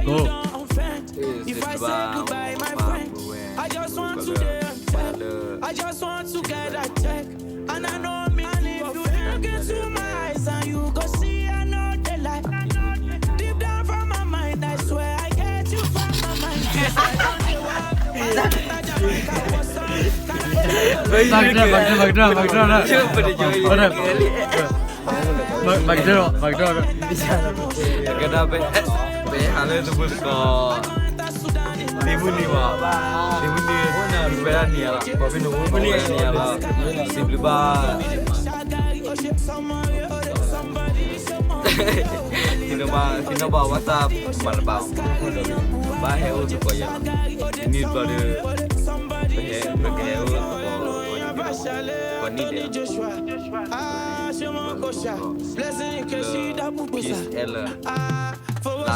Go. If I say goodbye, my friend, I just want to, I just want to get that check. And I know me, and if you look into my eyes and you go see, I know they lie. Deep down from my mind, I swear I get you from my mind. Backdoor, backdoor, backdoor, backdoor. Backdoor, backdoor. ကဒါပဲ ပဟဲဟးလၢသပှၢ်တကီၢ် သ့ၣ်မုၢ်နံၤဘၣ်, သ့ၣ်မုၢ်နံၤ ပဝဲဒၣ်နံၤလီၤ, ပဝဲဒၣ်နံၤလီၤ, စံးဘျုးဘၣ် သ့ၣ်နီၣ်ဘၣ် သ့ၣ်နီၣ်ဘၣ်ဝဲသးမၤတဘၣ်, ဘၣ်ဟဲအိၣ်သကိးယဲလီၤ, နံၤတဘျီဒီး ပဟဲ ပကဟဲအိၣ်သကိး ကိးနံၤဒဲးလီၤ, Peace Island, last